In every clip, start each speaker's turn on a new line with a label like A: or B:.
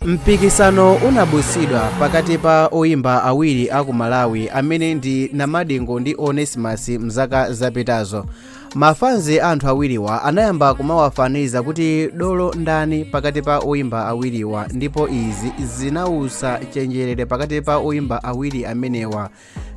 A: Mpikisano unabusidwa pakati pa oyimba awiri aku Malawi amene ndi Namadingo ndi Onesimus mzaka zapitazo. Mafanzi a anthu awiriwa anayamba kumawafaniza kuti dolo ndani pakati pa oyimba awiriwa, ndipo izi zinausa chenjerere pakati pa oyimba awiri amenewa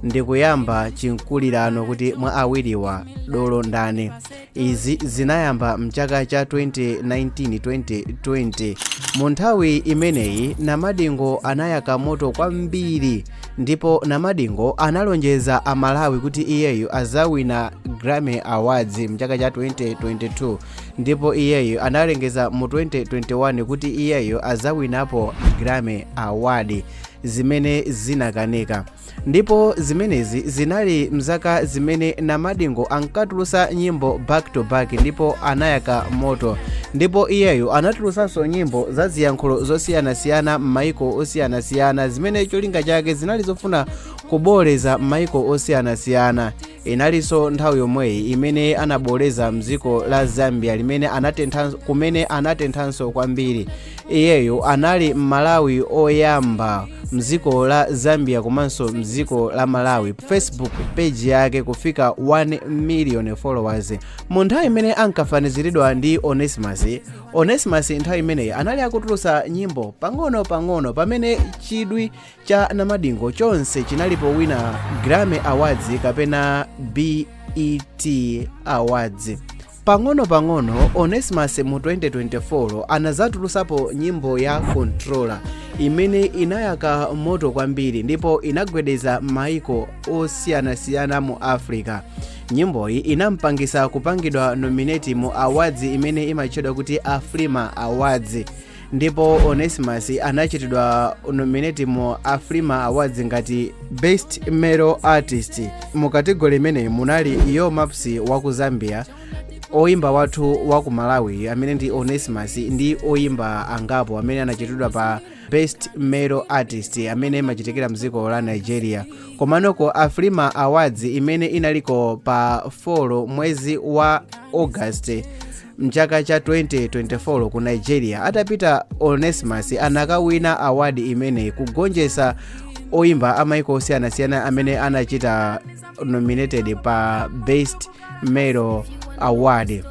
A: ndikuyamba chinkulirano kuti mwa awiriwa dolo ndani. Izi zinayamba mchaka cha 2019-2020. Mu nthawi imeneyi Namadingo anayaka moto kwambiri, ndipo Namadingo analonjeza Amalawi kuti iyeyu azawina Grammy Awards mchaka cha 2022, ndipo iyeyu analengeza mu 2021 kuti iyeyu azawinapo Grammy Award, zimene zinakanika. Ndipo zimenezi zinali mzaka zimene Namadingo ankatulusa nyimbo back to back ndipo anayaka moto, ndipo iyeyu anatulusanso nyimbo za ziyankhulo zosiyanasiyana m'maiko osiyanasiyana, zimene cholinga chake zinali zofuna kuboleza m'maiko osiyanasiyana. Inalinso nthawi yomweyi imene anaboleza mdziko la Zambia limene anatentha, kumene anatenthanso kwambiri. Iyeyo anali Mmalawi oyamba mdziko la Zambia komanso mdziko la Malawi Facebook page yake kufika 1 million followers. Mu nthawi imene ankafaniziridwa ndi Onesimus, Onesimus nthawi imeneyi anali akutulusa nyimbo pang'ono pang'ono, pamene chidwi cha Namadingo chonse chinali powina Grammy Awards kapena BET Awards. Pang'ono-pang'ono Onesimus mu 2024 anazatulusapo nyimbo ya Controller imene inayaka moto kwambiri ndipo inagwedeza maiko osiyanasiyana mu Africa. Nyimboyi inampangisa kupangidwa nominate mu awards imene imatchedwa kuti Afrima Awards, ndipo Onesimus anachitidwa nominate mu Afrima Awards ngati Best Male Artist. Mu category imeneyi munali Yo Maps wa ku Zambia, oyimba wathu wa ku Malawi amene ndi Onesimus, ndi oyimba angapo amene anachitidwa pa Best Male Artist amene imachitikira mdziko la Nigeria. Komanoko Afrima Awards imene inaliko pa 4 mwezi wa August mchaka cha 2024 ku Nigeria, atapita Onesimus anakawina award imeneyi kugonjetsa oyimba amaiko osiyanasiyana amene anachita nominated pa Best Male Award.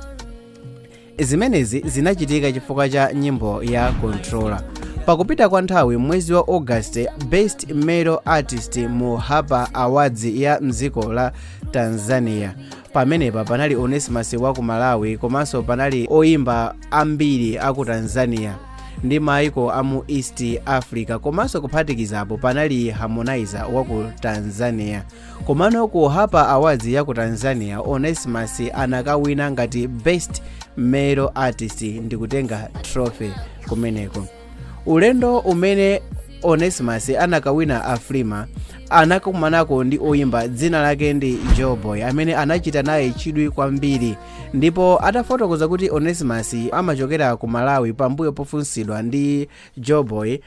A: Zimenezi zinachitika chifukwa cha nyimbo ya Controller. Pakupita kwa nthawi, mwezi wa August, Best Male Artist mu Hapa Awards ya mdziko la Tanzania, pamenepa panali Onesimus wa ku Malawi komanso panali oyimba ambiri aku Tanzania ndi maiko amu East Africa, komanso kuphatikizapo panali Harmonize wa ku Tanzania. Komano ku Hapa Awards ya ku Tanzania, Onesimus anakawina ngati Best Male Artist ndikutenga trophy kumeneko. Ulendo umene Onesimus anakawina Afrima, anakumanako ndi oyimba dzina lake ndi Joeboy amene anachita naye chidwi kwambiri, ndipo atafotokoza kuti Onesimus amachokera ku Malawi pambuyo pofunsidwa ndi Joeboy,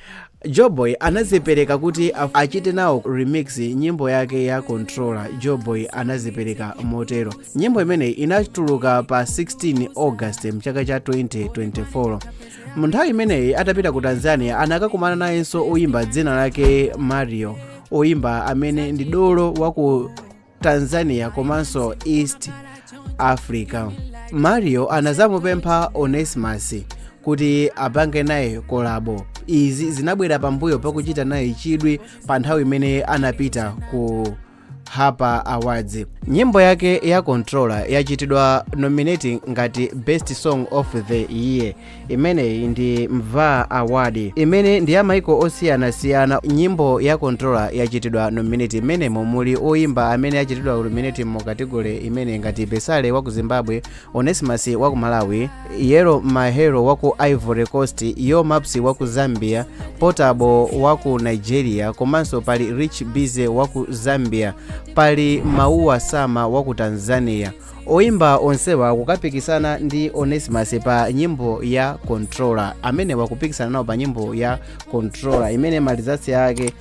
A: Joeboy anazipereka kuti achite nawo remix nyimbo yake ya Controller. Joeboy anazipereka motero. Nyimbo imeneyi inatuluka pa 16 August mchaka cha 2024. Mu nthawi imeneyi atapita ku Tanzania, anakakumana nayenso oyimba dzina lake Mario, oyimba amene ndi dolo wa ku Tanzania komanso East Africa. Mario anazamupempha Onesimus kuti apange naye collabo. Izi zinabwera pambuyo pakuchita naye chidwi pa nthawi imene anapita ku Hapa Awards. Nyimbo yake ya Controller yachitidwa nominating ngati Best Song of the Year. Imeneyi ndi Mva Award imene ndi ya maiko osiyanasiyana. Nyimbo ya Controller yachitidwa nominate imenemo muli oyimba amene achitidwa nominate mu category imene ngati Besale wa ku Zimbabwe, Onesimus wa ku Malawi, Yero Mahero wa ku Ivory Coast, Yo Maps wa ku Zambia, Portable wa ku Nigeria, komanso pali Rich Bize wa ku Zambia, pali Maua Sama wa ku Tanzania. Oyimba onsewa kukapikisana ndi Onesimus pa nyimbo ya Controller, amene wakupikisana nawo pa nyimbo ya Controller imene ma results yake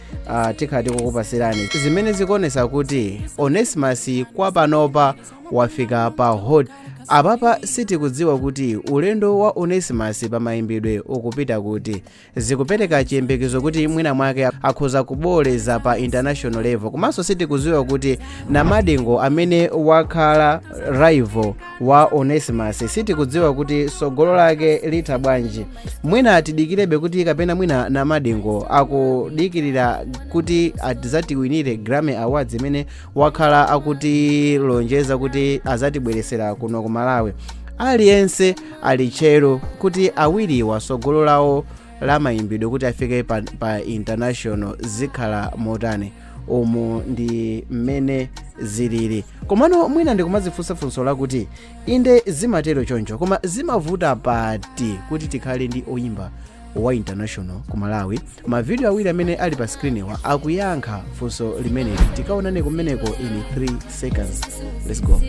A: tikhala tikukupasirani, zimene zikuonesa kuti Onesimus kwa panopa wafika pa hot. Apapa sitikudziwa kuti ulendo wa Onesimus pamayimbidwe ukupita kuti. Zikupereka chiyembekezo kuti mwina mwake akhoza kuboleza pa international level. Komanso sitikudziwa kuti Namadingo amene wakhala rival wa Onesimus, sitikudziwa kuti sogolo lake litha bwanji. Mwina tidikirebe kuti kapena mwina Namadingo akudikirira kuti adzatiwinire Grammy Awards imene wakhala akutilonjeza kuti azatibweresera kuno ku Malawi. Aliyense ali tcheru kuti awiriwa sogolo lawo la mayimbidwe kuti afike pa international zikhala motani. Umu ndi mmene zilili. Komano mwina ndikumazifunsa funso lakuti, inde, zimatero choncho, koma zimavuta pati kuti tikhale ndi oyimba wa international ku Malawi? Mavidiyo awiri amene ali pa screen-wa akuyankha funso limeneli. Tikaonane kumeneko in 3 seconds. Let's go.